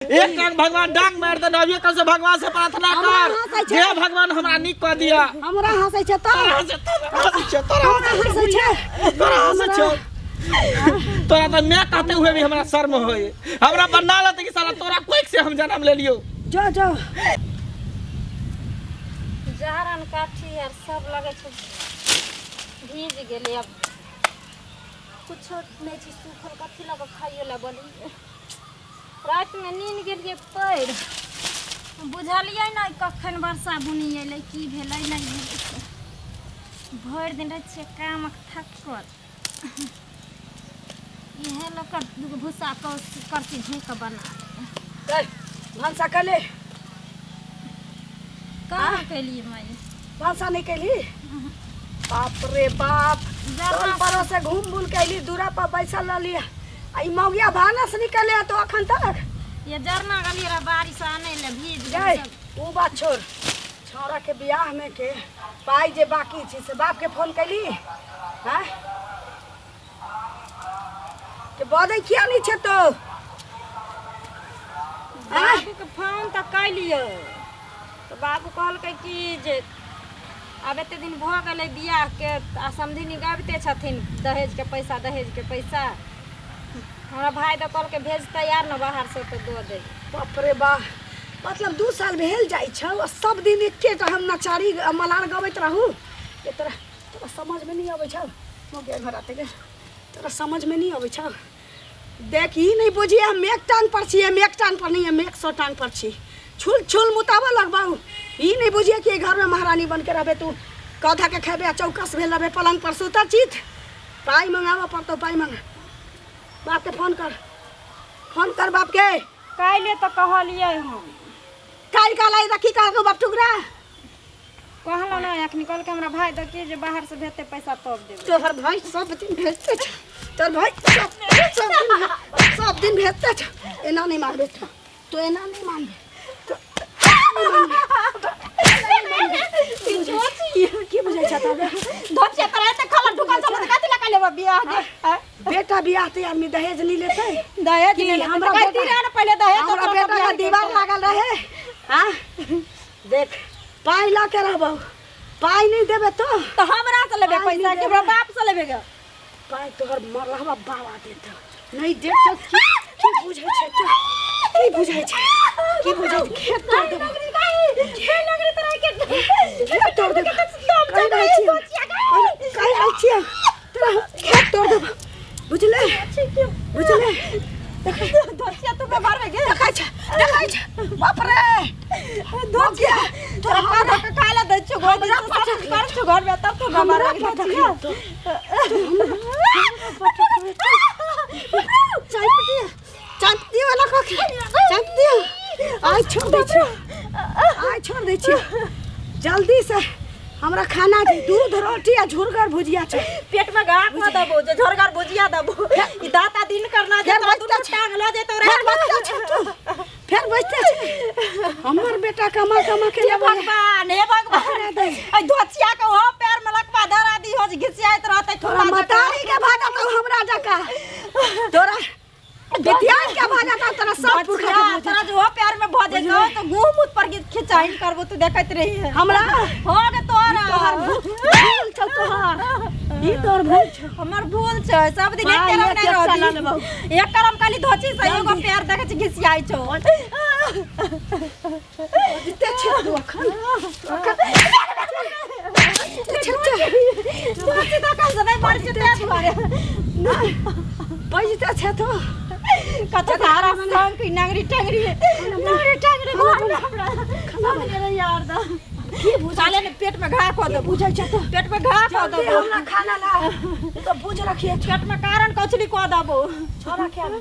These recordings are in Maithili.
एक टांग भगवान डांग मार देने अभी कल से भगवान से प्रार्थना हमरा कर हंसै छै। हे भगवान हमरा नीक कऽ दिया हमरा हंसै छै तऽ तोरा हंसै तोरा हंसै छौ तोरा हमरा हंसै हंसै छै तोरा हंसै छौ तोरा तऽ मैं कहते हुए भी हमरा शर्म होए हमरा बना लेते कि साला तोरा कोइक से हम जन्म ले लियो जो जो जहरन काठी आर सब लगै छै भीज गेलै आब कुछो नहि छै सूखल कथी लऽ कऽ खाइयो लए बनेबै रातिमे नीन गेलियै पड़ि बुझलियै नहि कखन वर्षा बुनी अयलै की भेलै नहि भेलै से भरि दिन रहै छियै कामक थकल इएह लऽ कऽ दूगो भूसा करसी झोँकि कऽ बना चल भनसा कले कहाँ केलियै माय भनसा नहि कैली बाप रे बाप टोल पड़ोस से घूम बुल के अयली दूरा पर बैसल रहली आ ई मौगिया भानस निकले तो अखन तक ये जरना गेलियै रह बारिश आनै लए भीज गेलै गए सब ऊ बात छोड़ छौड़ा के बियाह में के पाई जे बाकी छै से बाप के फोन कैली हैं के बजै किया नहीं छै तो बाबूके फोन तऽ कैलियै तऽ बाबू कहलकै कि जे आब एते दिन भऽ गेलै बियाहके आ समधिनी गाबिते छथिन दहेजके पैसा दहेजके पैसा हमरा भाय तऽ कहलकै भेजतै आर ने बाहरसँ तऽ दऽ देबै बाप रे बा मतलब 2 साल भेल जाइ छौ आ सब दिन एकेटा हम नचारी आ मलार गबैत रहू ये तोरा तोरा समझमे नहि अबै छौ मौगिया घर आते गे तोरा समझमे नहि अबै छौ देख ई नहि बुझिए हम एक टांग पर छी हम एक टांग पर नहीं हम 100 टांग पर छी छुल छुल मुताबऽ लगबौ ई नहि बुझिए कि घरमे महारानी बन के रहबे तू कौधा के खेबे आ चौकस भेल रहबे पलंग पर सुतल चित पाइ मंगाबऽ पड़तौ पाइ मंगा बाप के फोन कर फोन कर बाप के काल्हि तऽ कहलियै हम काल्हि कहलै तऽ की कहलकौ बाप टुकड़ा कहलहुँ ने एखनी कहलकै हमरा भाय दऽ कि जे बाहरसँ भेजतै पैसा तब देबै तोहर भाइ सब दिन भेजते छौ तोहर भाइ सब सब दिन सब दिन भेजते छौ एना नहि मानबे तू तू एना नहि मानबे तू की बुझै छ तब धोतिया पर एते खला ढुकल छल तऽ कथी लए लेबै बियाह के बेटा बियाह ते आदमी दहेज नहीं लेते दहेज की नहि लेतै हमरा तऽ बेटा कहती ने पहिले दहेज हमरा बेटा के दीवार लागल रहे हाँ देख पाइ लऽ के रहबौ पाइ नहि देबे तो तऽ हमरा से लेबै पाइ पैसा नहि कि हमरा देबै। बाप से लेबै गे पाइ तोहर मरलहबा बाबा देतौ नहि देतौ की की बुझै छै तू की बुझै छै की बुझै छै खेत तोड़ देबौ खेत तोड़ देबौ कहि रहल छियौ कहि रहल छियौ तोरा खेत तोड़ देबौ बुझले बुझले धोतिया तू पे मारबे गे देखै छै देखै छै बाप रे धोतिया तोरा पापा के खाय ला दै छियौ घर हमरा सब कुछ करै छियौ घर में तब तू हमरा हमरा पटक तो चाय पी चाय पी वाला को चाय पी आइ छोड़ दै छियौ आइ छोड़ दै छियौ जल्दी से हमरा खाना दे दूध रोटी आ झुरगर भुजिया छै पेट में घाक में दबो जे झोरगर भुजिया दबो ई दाता दिन करना जे फेर तोरा बचता दुनू छै। टांग ल जेतो फेर बचता छै तू फेर बचते छै हमर बेटा कमा कमा के हे लेबै भगवान हे भगवान हमरा दे। ऐ धोचिया के हो पैर में लकवा धरा दी हो जे घिसियाइत रहतै तोरा मतारी के भाजा तो हमरा जका तोरा बेतियान के भाजा तो तोरा सब पुरखा के भाजा तोरा जो हो पैर में भ जेतो तो मुंह मुंह पर खिंचाइन करबो तू देखैत रही है हमरा हो गे तोरा तोहर भूल छौ तोहर ई तोहर भूल छौ हमर भूल छै सब दिन एक पाइ करम एक नहि एकटा लऽ रहती लेबौ। एक करम खाली धोची से एगो पैर देखै छी घिसियाइ छौ बजिते छै तू अखन तू अखन बजिते छै तू। धोची तऽ कम से नहि मरै छै ताहि दुआरे नहि बजिते छै तू कतौ धारा संग की नंगरी टंगरी नंगरी टंगरी घर में हमरा खाना बना। यार दा की बुझै साले ने पेट में घा कऽ देबो बुझै छै तू पेट में घा कऽ जल्दी देबो हमरा खाना ला तू तो बुझ रखिए पेट में कारण कौचली कऽ देबो छोड़ा के आबे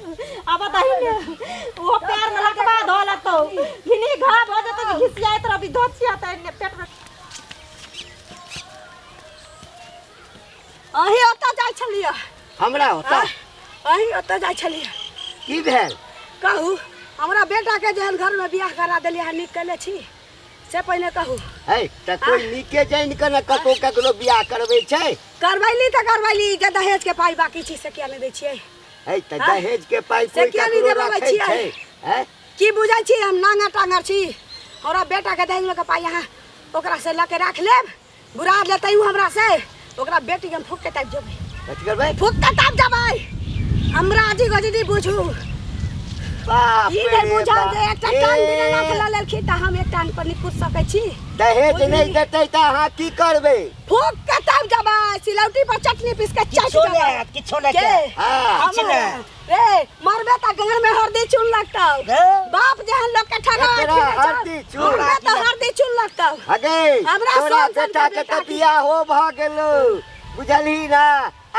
अब दही ने वो पैर में लकवा धऽ लेतौ घिनी घा भऽ जेतौ तऽ घिसियाइत रहबी धोचिया तऽ एने पेट में अहीं ओतऽ जाइ छलियै हमरा ओतऽ अहीं ओतऽ जाइ छलियै की भेल कहू हमरा बेटाके जेहन घरमे बियाह करा देलियै अहाँ नीक कयले छी से पहिने कहू है तऽ कोइ नीके जानि कऽ ने कतहु ककरो बियाह करबै छै करबैली तऽ करबैली जे दहेजके पाइ बाकी छी से किया नहि दै छियै है तऽ आँय? दहेज के पाइ से कोइ किया नहि ककरो देबऽ रखै छियै? छै हैं? की बुझै छी हम नांगर टांगर छी हमरा बेटाके दहेजमे के पाइ अहाँ ओकरा से लऽ के राखि लेब बुरा लेतै उ हमरा से ओकरा बेटीके हम फूक के तापि जेबै कथी करबै फूक के तापि जेबै हमरा अजी गजी बुझू बाप ई नहि रे बुझल बाप। जे एकटा टांग ए, बिना लऽ लेलखिन तऽ हम एक टांग पर नहि कूद सकै छी दहेज नहि देतै तऽ अहाँ की करबै फूक के तब जबै सिलौटी पर चटनी पीस के चाट किछो जबै नहि हैत किछो नहि के हैत। हाँ किछु हमर नहि। रे मरबे त गंगर में हरदी चून लगतौ रे। बाप जेहन लोग के ठगा एकरा हरदी चून। मरबे त हरदी चून लगतौ हगे हमरा तोरा सोन सन बेटा के के बेटा तऽ के- बियाहो भऽ गेलौ बुझलही ना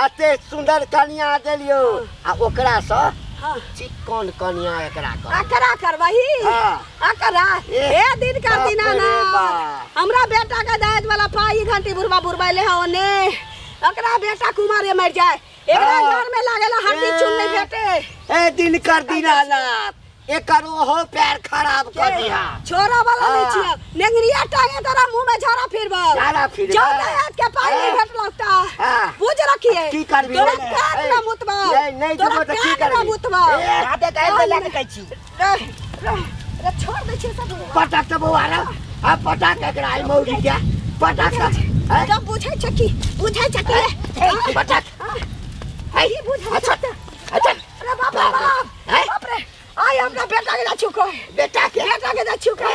एते सुन्दर कनिया देलियौ आ ओकरासँ हाँ। चिक्कन कनिया एकरा कर अकरा करबही हाँ। अकरा ए, ए दिन कर बाप दिना रे ना बाप। हमरा बेटा के दहेज वाला पाई घंटी बुरबा बुरबा ले ओने ओकरा बेटा कुमारे मर जाए एकरा हाँ। घर में लागेला हरदी चून नहीं ए। भेटे ए दिन कर दीनानाथ एकर ओहो पैर खराब कर दिहा छोरा वाला नहीं हाँ। छियो नेंगरिया टांगे तोरा मुंह में झाड़ा फिरबो झाड़ा फिरबो। जो दहेज के पाई नहीं हाँ। भेट लगता हाँ। बुझ रखिए की करबी? तोरा ए, कान ए, में मुतबा नहीं, नहीं तोरा देबो तऽ की कान में करबी? मुतबा ए, जादे दहेज दै लए कहै छी रे रे रे छोड़ दे छियै सब पटक तऽ बौआ रे आ पटक एकरा ई मौगी के पटक तऽ हैं? जब बुझै छै की बुझै छै की ए, पटक है की बुझै अच्छा छै अच्छा अरे बाप रे बाप हैं? बाप रे आइ हमरा बेटा के जा छुको बेटा के बेटा के जा छुको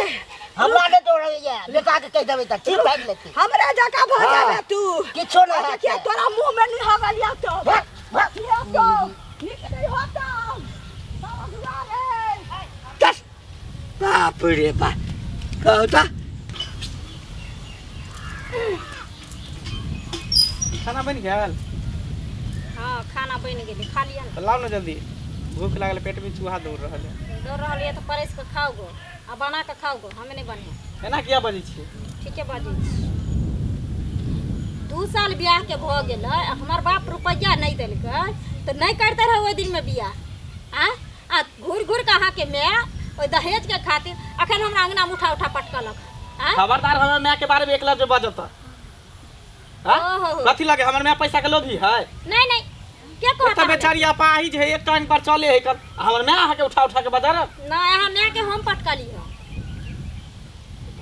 हमरा नहि दौड़ैया बेटा के कहि देबै तऽ ठीक भागि लेतै हमरा जका भ हाँ। जाबे तू किछो नहि अच्छा, किया हैत। तोरा मुंह में नहीं हगल या तो किया तो नीक नहीं होता बाबा रे दस बाप रे बाप कहू तऽ खाना बनि गेल हाँ खाना बनि गेलै खा लिअ ने तऽ लाउ ने जल्दी भूख लागल पेट में चूहा दौड़ रहल है दौड़ रहल यऽ तऽ परसि कऽ खाउ गो आ बना कऽ खाउ गो हमे नहि बनेब एना किया बजै छियै ठीके बाजै छी 2 साल बियाहके भऽ गेलै आ हमर बाप रुपैआ नहि देलकै तऽ नहि करिते रहै ओहि दिनमे बियाह आँय आ घुरि घुरि कऽ अहाँके माय ओहि दहेजके खातिर अखन हमरा अङ्गनामे उठा उठा पटकलक आँय खबरदार हमर माय के बारे में एक लफ्ज बजत हाँ? ओहो। कथी लगे हमर माय पैसा के लोभी है नहीं नहीं के कहता तऽ बेचारी अपाहिज है एक टांग पर चले है कर हमर माय अहाँके उठा उठा के बजार ना अहाँ माय के हम पटकली हन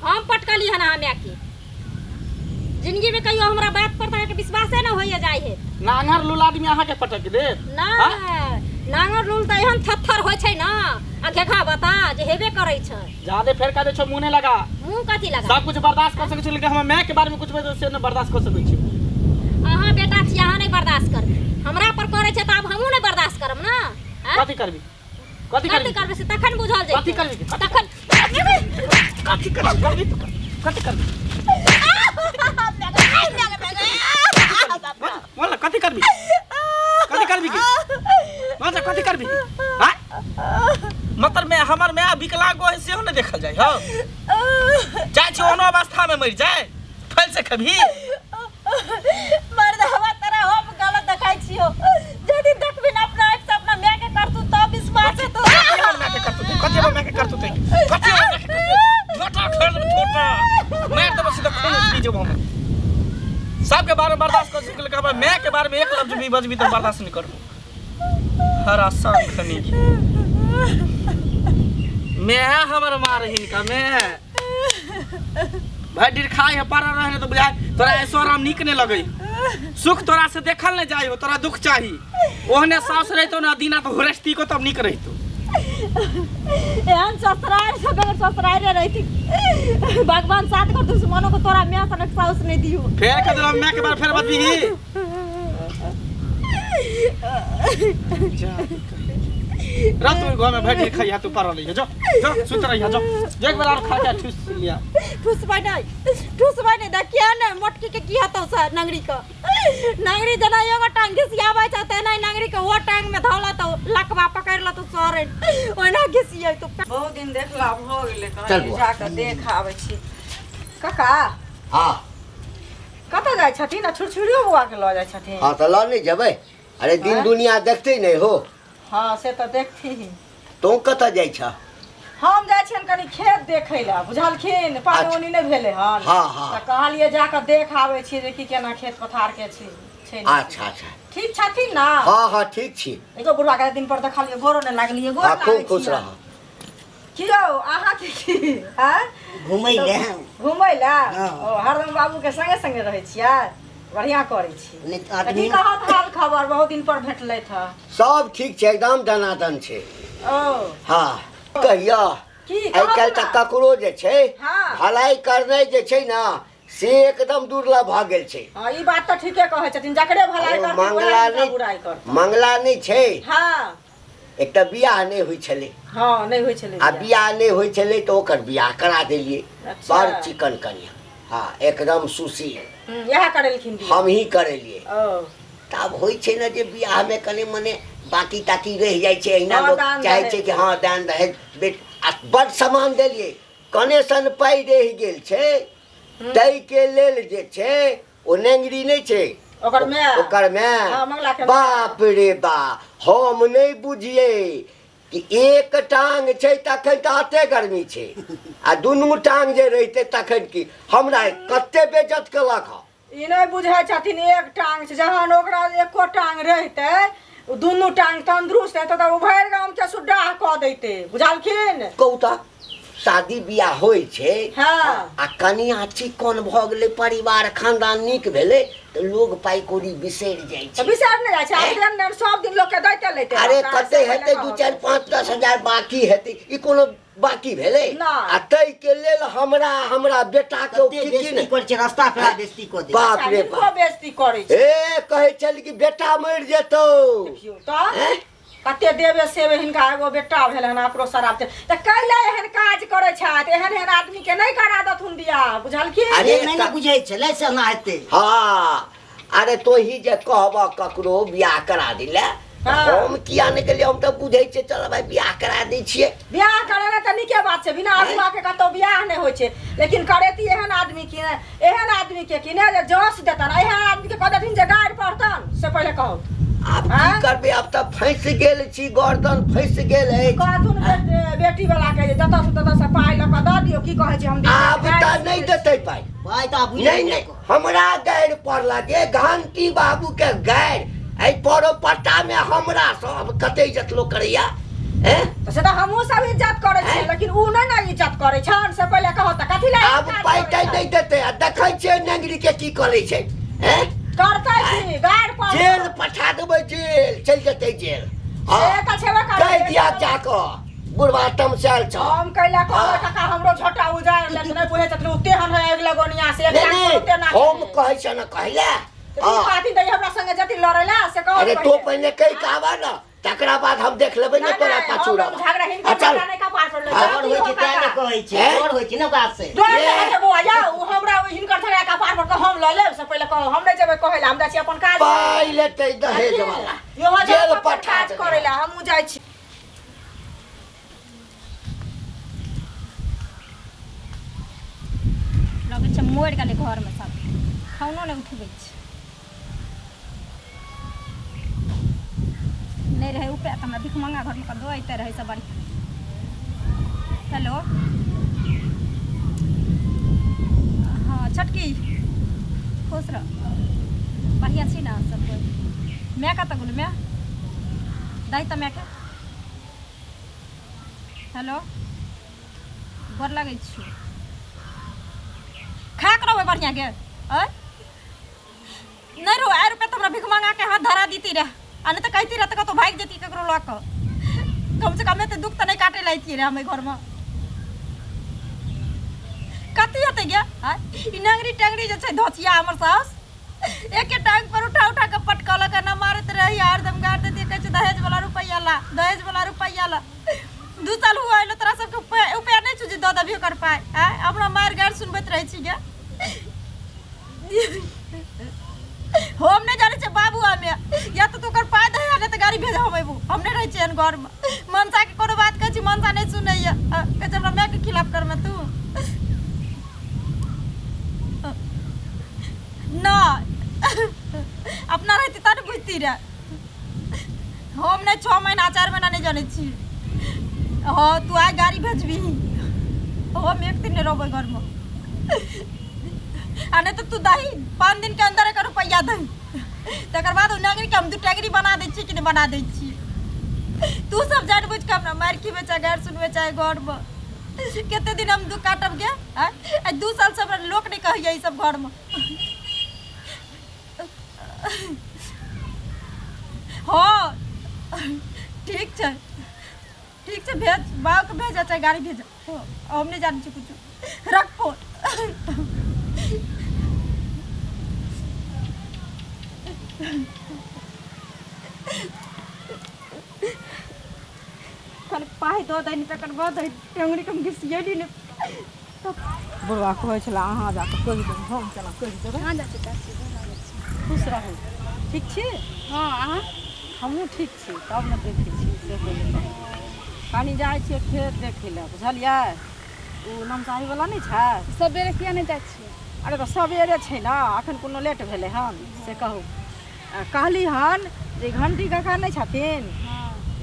हम पटकली हन अहाँ माय के जिंदगी में कहियो हमरा बात पर तऽ अहाँके विश्वासे न होइए जाइ है नांगर लूल आदमी अहाँके पटक देत ना हाँ? नांगर लूल तऽ एहन थत्थर होइ छै ना आ घेघा बता जे हेबे करै छै जादे फेर का दे छौ मुँह नहि लगा मुँह कथी लगा सब कुछ बर्दाश्त कर सकै छी लेकिन हमर माय के बारे में कुछ बजै से नहि बर्दाश्त कर सकै छी अहाँ बेटा छी अहाँ नहि बर्दाश्त करबै हमरा पर करै छै तऽ आब हमहूँ नहि बर्दाश्त करब ना आँय? कथी करबी कथी कथी करबी करबै से तखन बुझल जेतै कथी करबी? तखन कथी करबी करबी तू कथी करबी बोल कथी करबी कथी करबी की बोल कथी करबी हाँ मतलब मैं हमर माय विकलांग है सेहो नहि देखल जाइ हौ चाहे छी ओहनो अवस्था में मरि जाए फैल से कभी मर्दवा तोरा हम गलत देखाइ छियो यदि देखबी ना अपना आँखि से अपना माय के करतू तब विश्वास हेतौ कथी हमर माय के करतू कथी हमर माय के करतू कथी हमर माय के करतू छोटा खेल देबो छोटा मार देबो सीधा खून पी जेबो हम सबके बारे में बर्दाश्त कर सकले हमर माय के बारे में एक लफ्ज भी बजबी तो बर्दाश्त नहीं करबो हरा खनी की मैं हमर मार हिनका मैं भाई डिर खाई है पड़ा रहे तो बुझाए तोरा ऐसो आराम नीक नहीं लगे सुख तोरा से देखल नहीं जाय हो तोरा दुख चाही ओहने सास रहितो ना दीना तो हुरस्ती को तब नीक रहितो एहन ससुराल से बगैर ससुराले रहिती भगवान साथ कर दुश्मनों को तोरा माय सनक साउस नहीं दियो फेर कह देलहुँ माय के बार फेर बदबीही रात में घर में बैठ के खाइया तू पढ़ रही है जो जो सुत रही है जो जो एक बार और खा के ठूस लिया ठुसबै नहीं ठुसबै नहीं देखिए ने मोटकी के की हतौ से नंगरी के नंगरी जेना एगो टांग घिसियाबै छै तेना नंगरी के ओ टांग में धौला तो लकवा पकड़ ल तो सरे ओना घिसियै तो बहुत दिन देखला भऽ गेलै चल कहलियै बुआ। जाकऽ देख आबै छी काका हाँ कतऽ जाइ छथिन आ छुरछुरियो बौआके लऽ जाइ छथिन हाँ तऽ लऽ नहि जेबै अरे दिन आँय? दुनिया देखते नहि हो हँ से तऽ देखथिन तोँ कतऽ जाइ छह हम जाइ छियनि कनि खेत देखै लए बुझलखिन पानि अच्छा। उनी नहि भेलै हन हाँ, हाँ। तऽ कहलियै जाकऽ देख आबै छियै जे की केना खेत पथारके छै छै नहि। अच्छा अच्छा ठीक छथिन ने हाँ हाँ ठीक छी देखियौ बुढ़वा के दिन पर देखलियै गोरो नहि लागलियै गोर हाँ खूब लागै खुश छियनि। रह की यौ अहाँके की आँय घुमै लए। घुमै लए? हँ। ओ हरदम बाबूके संगे संगे रहै छियै, बढ़िआँ करै छी। नहि तऽ तऽ की आदमी कहत हाल खबर, बहुत दिन पर भेटलथि हँ। सब ठीक छै, एकदम दनादन छै। ओ हँ कहिया की आइ कहू काल्हि तऽ ने? ककरो जे छै हँ। भलाई करनाइ जे छै ने से एकदम दुर्लभ भऽ गेल छै। हँ ई बात तऽ ठीके कहै छथिन, जकरे भलाई अरे करथिन मंगला ओएह हिनका नहि बुराइ करतनि। मंगला नहि छै। हँ एकटा बियाह नहि होइ छलै। हँ नहि होइ छलै आ बियाह। बियाह नहि होइ छलै तऽ ओकर बियाह करा देलियै। अच्छा। बड़ चिकन कनिया, हँ एकदम सुशील। इएह करेलखिन बियाह? हमही करेलियै। ओ तऽ आब होइ छै ने जे बियाहमे कनि मने बाकी ताकी रहि जाइ छै, अहिना हँ, लोक दान चाहै दहेज। छै कि हँ दान दहेज बेट आ बड़ सामान देलियै, कने सन पाइ रहि गेल छै, ताहिके लेल जे छै ओ नेंगरी नहि छै ओकर माय। ओकर माय। हँ, मंगला के माय। बाप रे बा, हम नहि बुझियै कि एक टांग छै तखन तऽ एते गर्मी छै आ दुनू टांग जे रहितै तखन की हमरा कते बेइज्जत केलक हँ। ई नहि बुझै छथिन एक टांग छै, जहन ओकरा एको टांग रहितै, ओ दुनू टांग तंदुरुस्त हेतै तऽ ओ भरि गामके सुड्डाह कऽ दैतै, बुझलखिन? कहू तऽ शादी बियाह होइ छै हँ। आ कनिया चिकन भऽ गेलै, परिवार खानदान नीक भेलै तऽ लोग पाइ कौड़ी बिसरि जाइ तऽ छै। बिसरि नहि जाइ छै, आब देन देन सब दिन लोकके दैते लैते अरे रहतै, कते से पहिले हेतै, दू कहू। 4 5 10 हजार बाकी हेतै, ई कोनो बाकी भेलै? नहि। आ ताहिके लेल हमरा हमरा बेटा के ओ कते की की बेइज्जती नहि करै छै, रास्ता पेरा बेइज्जती कऽ दै छै। बाप रे हिनको बाप, बेइज्जती करै छै। ए कहै छल कि बेटा मरि जेतौ। देखियौ तऽ हैं? कते देवे सेवे हिनका एगो बेटा भेल हन, ओकरो शराब छै तऽ कैले एहन काज करै छथि? एहन एहन आदमी के नहि करा देथुन बियाह, बुझलखिन? अरे नहि ने बुझै छलै से एना हेतै। हँ अरे तोही जे कहबह ककरो बियाह करा दिले, हँ। हम किया नहि गेलियै? हम तऽ बुझै छियै, चल भाइ बियाह करा दै छियै। बियाह करेनाइ तऽ नीके बात छै, बिना अगुआ के कतौ बियाह नहि होइ छै, लेकिन करेती एहन आदमी की एहन आदमी के कि ने जे जस देतन, एहन आदमी के कह देथिन जे गारि पढ़तन से पहिले कहू। आब की आँय? करबै, आब तऽ फँसि गेल छी, गर्दन फँसि गेल अछि। कहथुन बेटी वाला के जे जतऽ से ततऽ से पाइ लऽ कऽ दऽ दियौ, की कहै छै हम आब तऽ नहि देतै पाइ। पाइ तऽ आब नहि नहि, हमरा गारि पड़लक गे, घंटी बाबू के गारि एहि परोपट्टा मे हमरा सब कते इज्जत लोक करैया। हैं? तऽ से तऽ हमहूँ सब इज्जत करै छियै, लेकिन उ नहि ने इज्जत करै छन, से पहिले कहू तऽ कथी लए आब काज पाइ करै ताइ छन? नहि देतै आ देखै छियै नेंगरी के की करै छै। हैं? करतै की, गारि पड़तै, जेल पठा देबै, जेल चलि जेतै जेल। से हँ तऽ छेबे करै। कहि दिया जाकऽ बुढ़वा तमसायल छ। हम कैला कहबै? हँ। काका हमरो झोटा उजाड़ि लेत, नहि बुझै छथिन ओ तेहन है अगिला गोनिया से एक नहि टांग पर नहि, ओते नाचै। हम कहै छियै ने कहैला। तऽ ई हँ कहथिन तऽ ई हमरा संगे जथिन लड़ै लए, से कहू अरे तो पहिले। पहिने कहि के आबऽ ने, तकरा बाद हम देख लेबै ने नहि, तोरा नहि, पाछू हम रहबा। झगड़ा हिनकर आ चल। झगड़ा नहि कपार पर हाँ। डर होइ छै तें ने कहै छै, हैं? डर होइ छै ने ओकरा से। डर नहि होइ छै बौआ, जाउ ओ हमरा हिनकर झगड़ा कपार पर के हम लऽ लेब, से पहिले कहू। हम नहि जेबै कहै लए, हम जाइ छी अपन काज। पाइ लेतै दहेज वाला, इहो जेल जाउ अपन पठा काज देबै। करै लए, हमहूँ जाइ छी। लगै छै मरि गेलै घरमे सब, फोनो नहि उठबै छै। नहि रहै उपाय तऽ हमरा भिखमङ्गा घरमे कऽ दऽ अइते रहै सब बढ़िआँ। हेलो, हँ छोटकी, खुश रह, बढ़िआँ छी ने सब कोइ? माय कतऽ गेलै? माय दही तऽ मायके। हेलो, गोर लगै छी, खा कऽ रहबै बढ़िआँ गे। आँय नहि रो, आइ रुपया तऽ हमरा भिख मंगा के हाथ धरा देती रहे, आ नहि तऽ कहती रहे तऽ कतहु भागि जैती ककरो लऽ कऽ, कम से कम एते दुख तऽ नहि काटै लए अइतियै रहे हम एहि घरमे। कथी हेतै गे? आँय ई नंगरी टंगरी जे छै धोचिया हमर साउस, एके टांग पर उठा उठा के पटकलक, एना मारैत रही, हरदम गारि दैत कहै छै दहेज वाला रुपैआ ला, दहेज वाला रुपैआ ला। 2 साल हुआ एलो, तोरा सबके उपाय उपाय नहि छौ जे दऽ देबही ओकर पाइ? आँय हमरा मारि गारि सुनबैत रहै छी गे। हम नहि जानै छियै बाबू, हमे या तऽ तू ओकर पाइ दही, नहि तऽ गाड़ी भेज, हम अयबो। हम नहि रहै छियै एहन घरमे। मनसाके कोनो बात कहै छी, मनसा नहि सुनैया, कहै छै हमरा मायके खिलाफ करमे तू। नहि अपना रहती तब ने बुझती रहे। हम नहि 6 महीना 4 महीना नहि जानै छी। हँ तू आइ गाड़ी भेजबही, हम एक दिन नहि रहबै घरमे, आ नहि तऽ तू दही 5 दिन के अंदर एकर रुपैआ दही, तकर बाद ओ नगरी के हम 2 टगरी बना दै छियै कि नहि बना दै छियै। तू सब जानबूझ के हमरा मार की बेचा गार सुनबे चाहे घर में कते दिन हम दुख काटब गे आँय? आ 2 साल से हमरा लोक नहीं कहैया ई सब घर में। हाँ ठीक छै, ठीक छै, भेज बाबू के भेज चाहे गाड़ी भेज, हम नहीं जानै छी कुछो, रख फोन। कन पाइ दऽ दैनि तकर बाद टेंगरी के हम घिसियेली ने। बुढ़वा कहै छलै अहाँ जाकऽ कहि देबै, हम केना कहि देबै? कहाँ जाइ छी चाची? गोर लागै छी। खुश रहू। ठीक छी? हँ, अहाँ? हमहूँ ठीक छी। तब ने देखै छी से पहिले कहू। कनि जाइ छियै खेत देखै लए, बुझलियै? ओ नमसाहीवला नहि छै। सबेरे किया नहि जाइ छियै? अरे तऽ सबेरे छै ने, अखन कोनो लेट भेलै हन से कहू। कहली हन जे घंटी काका नहि छथिन,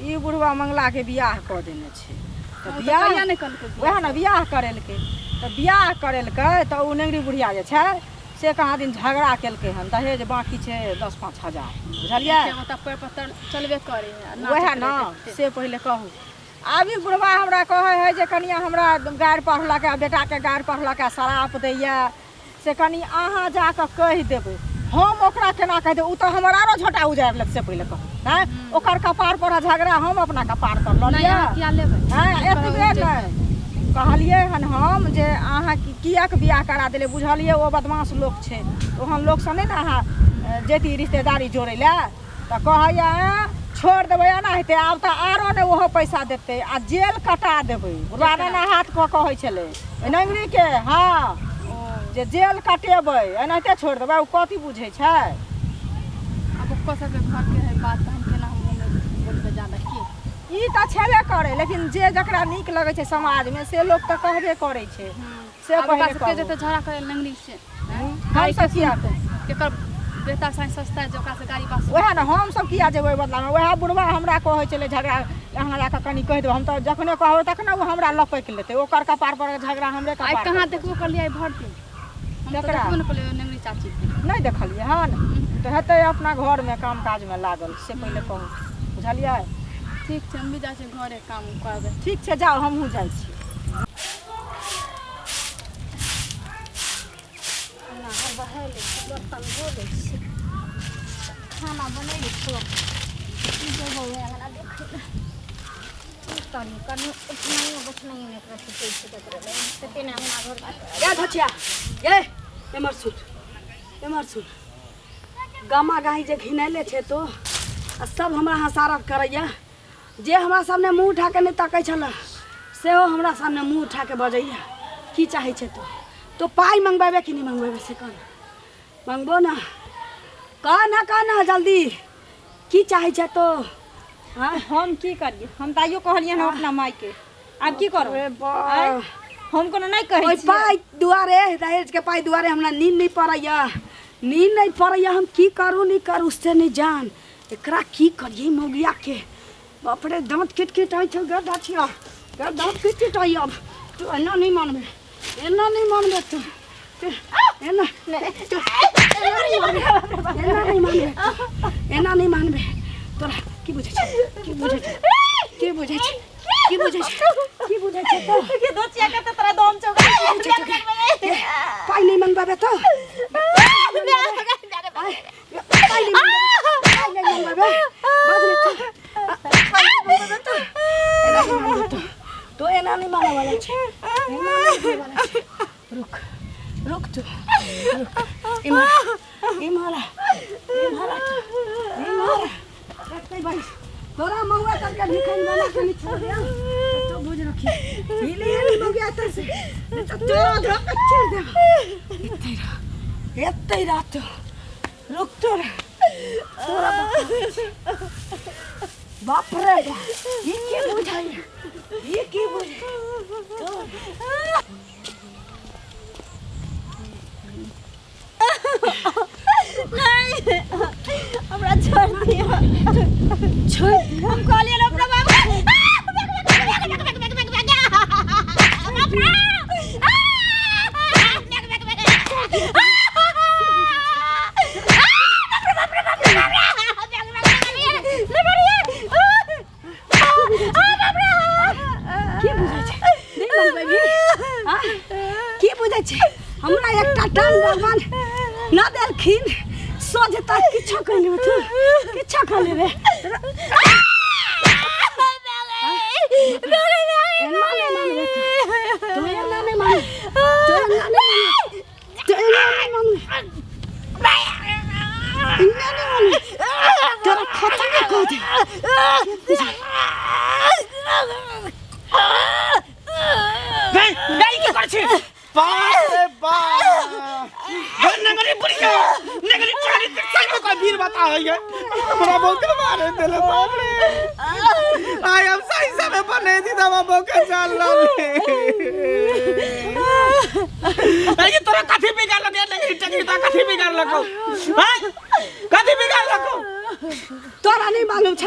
ई बुढ़वा मंगलाके बियाह कऽ देने छै। तऽ बियाह कहिया नहि कलकै? वएह ने बियाह करेलकै, तऽ बियाह करेलकै तऽ ओ नेंगरी बुढ़िया जे छै से कहाँ दिन झगड़ा केलकै हन, दहेज बाँकी छै 10-5 हजार, बुझलियै? ओतऽ पैर पत्थर चलबे करै है, नाचैत वएह ने रहै। से पहिले कहू। आब ई बुढ़वा हमरा कहै है जे कनिया हमरा गारि पढ़लक आ बेटाके गारि पढ़लक आ श्राप दैया, से कनि अहाँ जाकऽ कहि देबै। हम ओकरा केना कहि देबै? ओ तऽ हमर आरो झोटा उजाड़ि लेत, से पहिले कहू। आँय, ओकर कपार पर झगड़ा हम अपना कपार पर लऽ नहि, लिअ? अहाँ किया लेबै? आँय, एतबे नहि कहलियै हन हम जे अहाँ किएक बियाह करा देलियै? बुझलियै ओ बदमाश लोक छै, ओहन लोकसँ नहि ने अहाँ जैती रिश्तेदारी जोड़ै लए। तऽ कहैया आँय, छोड़ि देबै एना हेतै, आब तऽ आरो नहि ओहो पैसा देतै आ जेल कटा देबै। बुढ़वा एना हाथ कऽ कहै छलै नंगरीके, हँ, जे जेल कटेबै, एनाहिते छोड़ि देबै। ओ कथी बुझै छै? आब ओकर सबके घरके है बात, तऽ हम केना हम ओहिमे बोलबै जादा की? ई तऽ छेबे करै, लेकिन जे जकरा नीक लगै छै समाजमे से लोक तऽ कहबे करै छै। से आब ओकरा पहिले सबके कहू। जेतै झगड़ा करै नंगरी से? हम सब किया केकर बेटा साँझ सस्ता जे ओकरा से गाड़ी बास? वएह ने, हम सब किया जेबै बदलामे? वएह बुढ़वा हमरा कहै छलै झगड़ा अहाँ जाकऽ कनि कहि देबै। हम तऽ जखने कहबै तखने ओ हमरा लपकि लेतै, ओकर कपार पर झगड़ा हमरे आइ कपार कहाँ पर। देखबो करलियै आइ भरि दिन हम तऽ केकरा? देखबो नहि करलियै नंगरी चाचीके। नहि देखलियै हन तऽ हेतै अपना घरमे काम काजमे लागल, से पहिले कहू, बुझलियै? ठीक छै, हम भी जाइ छियै घरे काम करबै। ठीक छै, जाउ, हमहूँ जाइ छी। नहा बहा लै छी, बर्तन धो लै छी, खाना बनैली, थोड़ा जेबौ अङ्गना देखै लए। की करी, कनि उठनाइयो बैठनाइयो नहि एकरा छुटै छै ककरो लग, कते ने अङ्गना घर। ए धचिया, ए एमहर सुन, एमहर सुन। गामा गाही जे घिनैले छै तो आ सब हमरा हँसारत करैया, जे हमरा सामने मुँह उठा के नहि तकै छलै सेहो हमरा सामने मुँह उठा के बजैया। की चाहै छै तो? तो पाइ मंगबेबे कि नहि मंगबेबे से कह ना। मंगबो ना, कह ना, कह ना जल्दी, की चाहै छै तो? हाँ? हम की करियै? हम तऽ आइयो कहलियै हन अपना मायके, आब की करब? अरे बा। आँय? हम कोनो नहि कहै ओहि छियै। पाइ दुआरे, दहेज के पाइ दुआरे हमरा नींद नहीं पड़ैया, नींद नहीं पड़ैया। हम की करू नहीं करू से नहीं जान। एकरा की करियै मौगिया के? बाप रे, दाँत किटकिटाइ छौ गे दाछिया, गे दाँत किटकिटाइ। अब तू एना नहीं मानबे, एना नहीं मानबे तू, तू एना, तू एना नहीं मानबे, एना नहीं मानबे, तू एना नहीं मानबे। तोरा की बुझै छै? की बुझै छै? की बुझै छै? की बुझै छै? की बुझै छै तो? के दोचिया के तऽ तोरा दम छौ। पाइ नहीं मंगवाबे तो? पाइ नहीं मंगवाबे, पाइ नहीं मंगवाबे बाजमे तो? पाइ नहीं मंगवाबे तो? एना नहीं मानबे तो? तो एना नहीं माने वाला छै, एना नहीं माने वाला छै। रुक, रुक तू, रुक। इम्हर, इम्हर आ, इम्हर आ तू, इम्हर आ। रखते भाई तोरा महुआ करके निकल वाला के नहीं छोड़ दिया तो बुझ रखी हिले हिले महुआ तर से नहीं तो तोरा धोक के चीर देब। एते रह, एते रह तू, रुक तोरा, तोरा बाप रे बाप, ई की बुझाई, ई की बुझाई तो? नहीं, हमरा छोड़ दियो, छोड़। हम कहलियै ने अपना बाप। चलेबही हाँ? की बुझै छी हमरा एकटा टांग भगवान न देलखिन सोझ तक किछो कहि लेबै तू किछो कह लेबै एना नहि मानबै तू एना नहि मानबै तू एना नहि मानबै तू एना नहि मानबै एना नहि मानबै तोरा खतम कऽ दे नहीं नहीं की करै छी बाप रे बाप हे नगरी बुढ़िया नगरी चाली तक सही में कोई वीर बता है ये हमरा बहुत मारे दिल बाप रे आई हम सही समय पर नहीं थी तब हम के चल रहे अरे तोरा कथी बिगाड़ लगे नगरी टंगरी ता कथी बिगाड़ लगो हैं कथी बिगाड़ लगो तोरा नहीं मालूम छ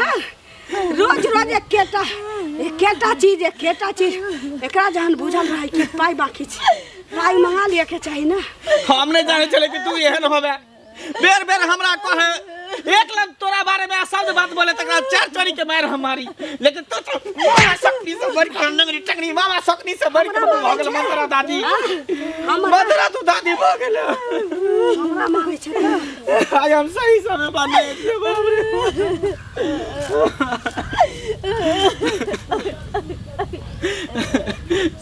रोज रोज एकेटा एकेटा चीज एकेटा चीज एकरा जहन बुझल रहै कि पाइ बाकी छै पाइ मंगा लिअ के चाही ने। हम नहीं जाने चले कि तू एहन होबे। बेर बेर हमरा कहे एक लग तोरा बारे में अशब्द बात बोले तकरा चार चोरी के मार हमारी, लेकिन तू तो मामा सकनी से बढ़ के नंगरी टंगरी मामा सकनी से बढ़ के भऽ गेल मंत्रा दादी। मंत्रा तू दादी भऽ गेल। हमरा मारै छै तऽ। आइ हम सही समय पर नहि छियै बाप रे।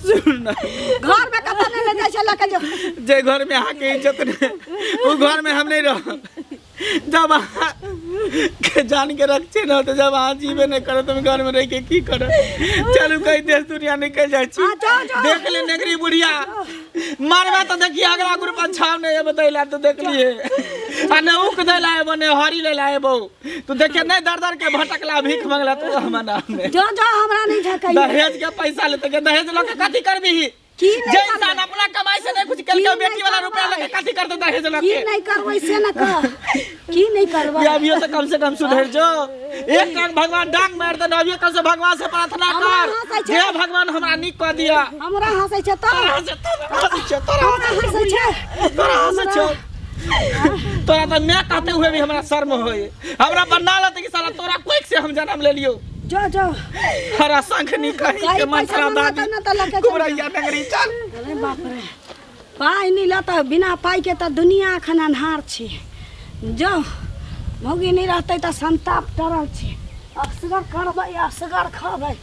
सुन ना। घर में कतऽ नहि ले जाइ छै लऽ के जो। जे घर में अहाँके इज्जत नहीं वो घर में हम नहीं रह। जब अहाँ के जान के रखছে ना तो जब अहाँ जीवे नहीं करो तुम घर में रह के की करो। चलू कहीं देश दुनिया निकल जाए छी। हाँ, जाओ, जाओ। देख ले नगरी बुढ़िया मारवा तो देखिए अगला ग्रुप छाव नहीं है बतैला तो देख लिए आ ने उक देला एबो ने हरी लेला एबो तू देखे नहीं दर दर के भटकला भीख मंगला तू हमरा नाम में। जो जो हमरा नहीं झकाई। दहेज के पैसा लेते के दहेज लके कथी करबी? की नहीं जे करबै? इंसान अपना कमाई से नहीं कुछ करके की बेटी वाला नहीं रुपया करबै? लके कथी करते दहेज लके? की नहीं करबै से न कह, की नहीं करबै? ये अभियो से कम से कम सुधर जो। एक टांग भगवान डांग मार दे, अभियो कम से भगवान से प्रार्थना हमरा कर। हंसै छै। जे भगवान हमरा नीक कह दिया। हमरा हंसै छै तो। तोरा हंसै, तोरा हंसै छै, तोरा हमरा हंसै हंसै छै। तोरा हंसै छै। तोरा तो मैं कहते हुए भी हमरा शर्म होए। हमरा बना लेते कि साला तोरा कोइक से हम जन्म ले लियो। जो जो। हरा शंख नी कहीं के कहीं मंत्रा पैसा मंगा दादी। तो ना तो लके चल कुमरैया नगरी चल। अरे बाप रे, पाइ नहीं लता बिना पाइ के तो दुनिया अखन अन्हार छी। जो मौगी नहीं रहते तो संताप टरल छी। असगर करबै असगर खबै।